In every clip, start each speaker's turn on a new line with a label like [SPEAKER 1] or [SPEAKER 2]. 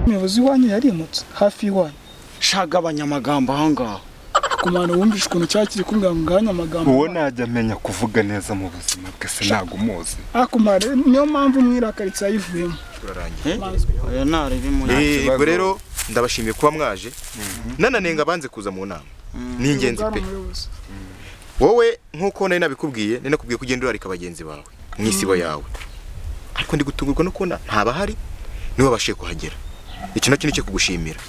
[SPEAKER 1] Umuyobozi wanyu yarimutse hafi y'iwanyu.
[SPEAKER 2] Shaga abanyamagambo ahangaha.
[SPEAKER 1] Kumana wumvishe ukuntu cyakiri kumbwira ngo ngabanye amagambo.
[SPEAKER 3] Uwo najya amenya kuvuga neza mu buzima bwe se ntabwo umuzi.
[SPEAKER 1] Akumara niyo mpamvu mwirakaritse yayivuyemo.
[SPEAKER 4] Turarangiye.
[SPEAKER 2] Oya narebe mu
[SPEAKER 4] Ubwo rero ndabashimiye kuba mwaje. Nananenga banze kuza mu nama. Ni ingenzi pe. Wowe nkuko nari nabikubwiye, nari nakubwiye ko ugenda urarika bagenzi bawe mu isibo yawe. Ariko ndi gutungurwa no kubona ntabahari niwe wabashije kuhagera. Iki nacyo ni cyo kugushimira.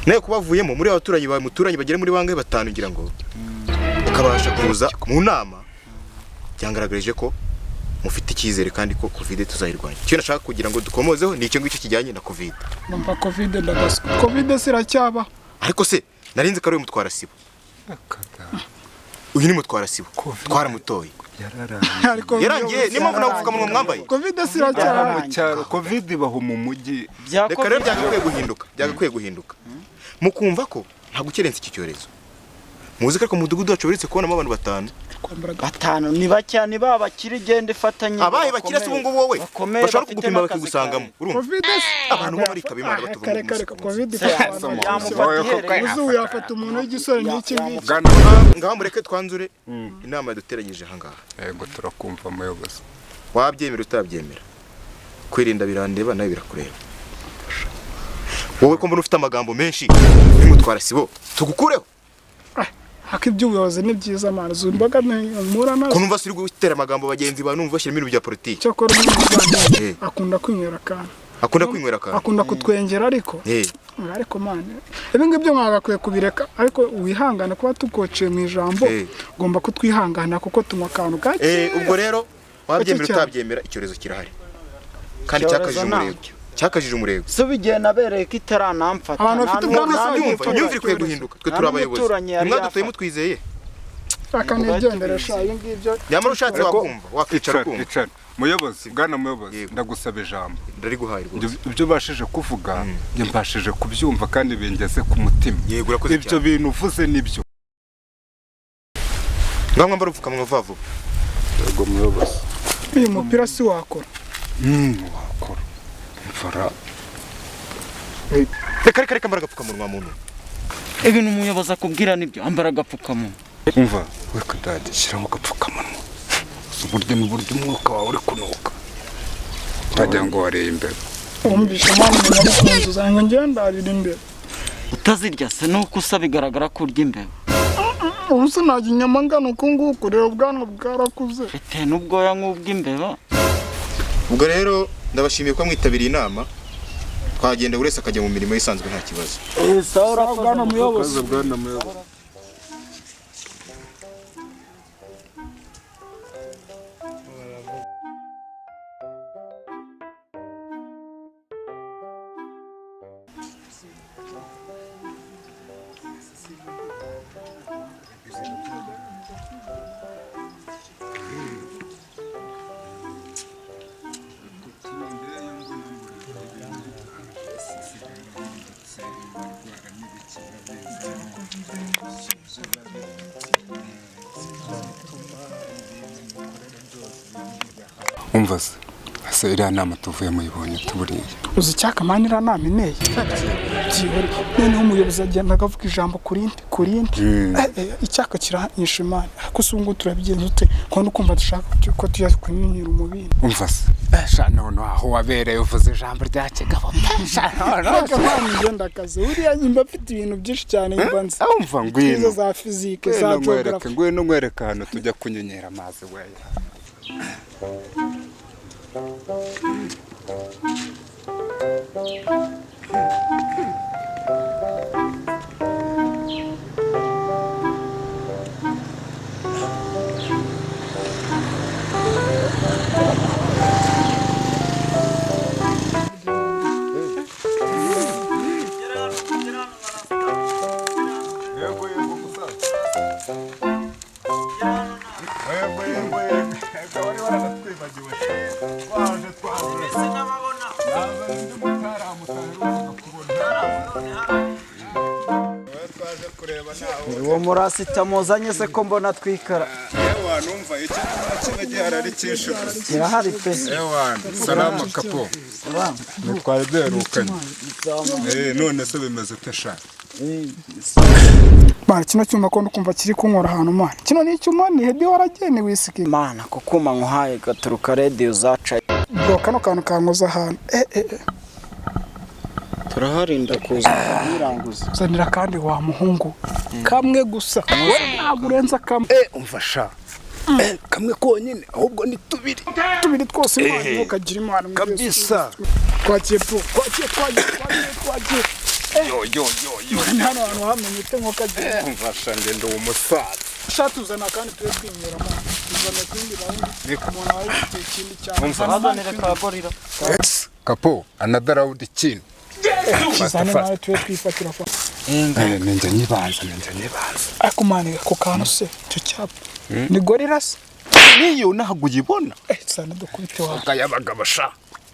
[SPEAKER 4] Nawe kubavuyemo muri abaturanyi bawe muturanye bagere muri bangahe batanu ngira ngo ukabasha kuza mu nama, byangaragarije ko mufite icyizere kandi ko Covid tuzayirwanya. Icyo nashaka kugira ngo dukomozeho ni icyo ngicyo kijyanye na Covid.
[SPEAKER 1] Numva Covid ndagaswa. Covid siracyaba.
[SPEAKER 4] Ariko se narinzi ko ari mutwara sibo. Uyu ni mutwara sibo. Twaramutoye. Yarangiye niyo mpamvu nawe upfukamunwa mwambaye.
[SPEAKER 1] Covid siracyaba.
[SPEAKER 3] Mu cyaro Covid baho mu mujyi.
[SPEAKER 4] Reka rero byagakwiye guhinduka, byagakwiye guhinduka. Mukumva ko nta gukerensa iki cyorezo. Muzi ko mu mudugudu wacu uretse kubonamo abantu batanu.
[SPEAKER 2] Batanu ni bake ni ba bakiri igenda ifatanye.
[SPEAKER 4] Abahe bakira se ubu ngubu wowe bashobora kugupima bakigusangamo. Urumva? Abantu bo barikaba Imana batuva mu
[SPEAKER 1] Kare Covid. Uzu yafata umuntu w'igisore n'iki ngiki.
[SPEAKER 4] Ngaho mureke twanzure inama yaduteranyije aha ngaha.
[SPEAKER 3] Yego turakumva muyobozi.
[SPEAKER 4] Wabyemera utabyemera. Kwirinda birandeba nawe birakureba. Wowe ko mbona ufite amagambo menshi bimutwara sibo tugukureho.
[SPEAKER 1] Haka iby'ubuyobozi ni byiza mana zumbaga mura nazo.
[SPEAKER 4] Ko numva suri gutera amagambo bagenzi ba numva bashyira ibintu bya politiki.
[SPEAKER 1] Cyakora umuntu akunda kwinywera akantu.
[SPEAKER 4] Akunda kwinywera akantu.
[SPEAKER 1] Akunda kutwengera ariko. Ariko mana ibi ngibyo mwagakwiye kubireka ariko wihangana kuba tukociye mu ijambo ugomba kutwihangana kuko tunywa akantu gake.
[SPEAKER 4] Ubwo rero wabyemera utabyemera icyorezo kirahari. Kandi cyakajije umurego. Cyakajije umurego.
[SPEAKER 2] So bigiye nabereye ko itaranamfata.
[SPEAKER 1] Abantu bafite ubwanwa
[SPEAKER 4] imyumvire ikwiye guhinduka. Twe turi abayobozi. Mwadutoye mutwizeye.
[SPEAKER 1] Akanigendera sha ibi ngibyo.
[SPEAKER 4] Nyamara ushatse wakumva wakwicara ukumva.
[SPEAKER 3] Muyobozi, bwana muyobozi, ndagusaba ijambo.
[SPEAKER 4] Ndariguhaye rwose.
[SPEAKER 3] Ibyo ubashije kuvuga, njye mbashije kubyumva kandi bingeze ku mutima.
[SPEAKER 4] Yego urakoze cyane.
[SPEAKER 3] Ibyo bintu uvuze nibyo.
[SPEAKER 4] Ngaho mwambara upfukamunwa vuba vuba.
[SPEAKER 3] Yego muyobozi.
[SPEAKER 1] Uyu mupira si wakora.
[SPEAKER 3] Wakora. Mfara.
[SPEAKER 4] Reka reka reka mbara agapfukamunwa muntu.
[SPEAKER 2] Ibintu umuyobozi akubwira nibyo, ambara agapfukamunwa.
[SPEAKER 3] Umva, we kudadi shyiramo agapfukamunwa. Uburyo n'uburyo umwuka wawe uri kunuka. Utagira ngo wareye imbere.
[SPEAKER 1] Umvisha mwana umuntu ari kunzu zanjye ngiye ndarira imbere.
[SPEAKER 2] Utazirya se nuko usa bigaragara ko urya imbeba.
[SPEAKER 1] Ubu se najya inyama ngana uku nguku rero ubwanwa bwarakuze.
[SPEAKER 2] Bitewe n'ubwoya nk'ubw'imbeba.
[SPEAKER 4] Ubwo rero ndabashimiye ko mwitabiriye inama. Twagenda buri wese akajya mu mirimo isanzwe nta kibazo.
[SPEAKER 2] Sawa
[SPEAKER 1] bwana muyobozi.
[SPEAKER 3] Bwana muyobozi. Umva se ese iriya nama tuvuye muyibonye tuburiye.
[SPEAKER 1] Uzi icyakamana iriya nama ineye noneho umuyobozi agenda akavuga ijambo kurindi kurindi icyaka kiranyisha Imana ariko se ubu ngubu turabigenza ute ko nukumva dushaka ko tujya kunyinyira umubindi.
[SPEAKER 3] Umva se sha none aho wabereye uvuze ijambo rya kigabo sha none
[SPEAKER 1] reka mwana ngenda akazi uriya nyimba afite ibintu byinshi cyane nyimba nzi.
[SPEAKER 3] Umva ngwino
[SPEAKER 1] za fizike za geography
[SPEAKER 3] ngwino nkwereke ahantu tujya kunyenyera amazi weya. kureba nawe.
[SPEAKER 2] Uwo murasita muzanye se ko mbona twikara?
[SPEAKER 3] Ewa, numva icyo kiba gihari ari cyinshi gusa.
[SPEAKER 2] Kirahari pe.
[SPEAKER 3] Ewa, salama kapo. Ntitwari duherukanye. None se bimeze ute sha?
[SPEAKER 1] Mana, kino cyuma ko ndikumva kiri kunkora ahantu, mana. Kino ni icyuma, ni hedi waragene wisiki.
[SPEAKER 2] Mana, kukuma nkuhaye gaturuka radiyo zaca.
[SPEAKER 1] Bro, kano kantu kankoza ahantu. Eh eh eh.
[SPEAKER 2] Turaharinda kuza kwiranguza.
[SPEAKER 1] Zanira kandi wa muhungu. Kamwe gusa. We ntabwo urenza kamwe.
[SPEAKER 3] Umva sha. Kamwe konyine ahubwo ni tubiri.
[SPEAKER 1] Tubiri twose, Imana, ntukagira Imana mu Yesu.
[SPEAKER 3] Kabisa.
[SPEAKER 1] Twagiye bro, twagiye, twagiye, twagiye, twagiye.
[SPEAKER 3] Yo yo yo yo.
[SPEAKER 1] Hano hantu hamenye ute ntukagira.
[SPEAKER 3] Umva sha, ngenda uwo musaza.
[SPEAKER 1] Sha, tuzana kandi tube twinyuramo. Tuzana ikindi round. Umuntu aba yifite ikindi cyane.
[SPEAKER 3] Umva.
[SPEAKER 2] Bazanire ka gorira.
[SPEAKER 3] Kapo, another round ikintu.
[SPEAKER 1] Tuzane nawe tube twifatira kwa.
[SPEAKER 3] Ninjye nyibanza, ninjye nyibanza.
[SPEAKER 1] Ariko mani, ako kantu se, icyo cyapa ni gorira se?
[SPEAKER 3] Niyo ntabwo uyibona.
[SPEAKER 1] Eh, tuzane dukubite wawe.
[SPEAKER 3] Akayabagabo sha.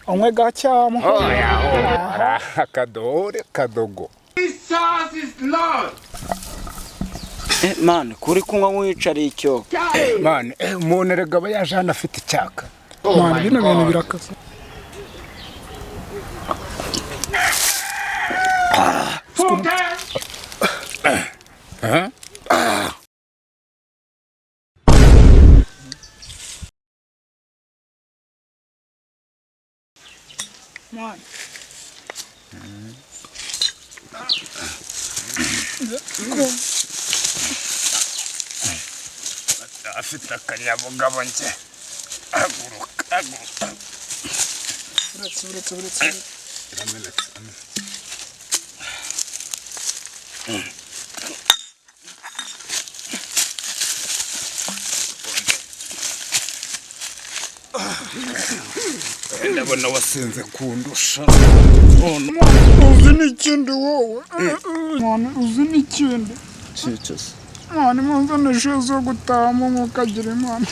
[SPEAKER 1] Unywe gake muhungu.
[SPEAKER 3] Oya, akadore kadogo.
[SPEAKER 2] Mani, kuri kunywa wicariye icyobo.
[SPEAKER 3] Mani, umuntu erega aba yaje hano afite icyaka.
[SPEAKER 1] Mani, bino bintu birakaze. Mani.
[SPEAKER 3] Afite akanyabugabo njye. Haguruka, haguruka.
[SPEAKER 1] Uretse, uretse, uretse.
[SPEAKER 3] Iramenetse. Ndabona wasinze kundusha.
[SPEAKER 1] Uzi n'ikindi wowe? Mani, uzi n'ikindi?
[SPEAKER 2] Cicese.
[SPEAKER 1] Mani, muzane jus zo gutahamo, ntukagira Imana.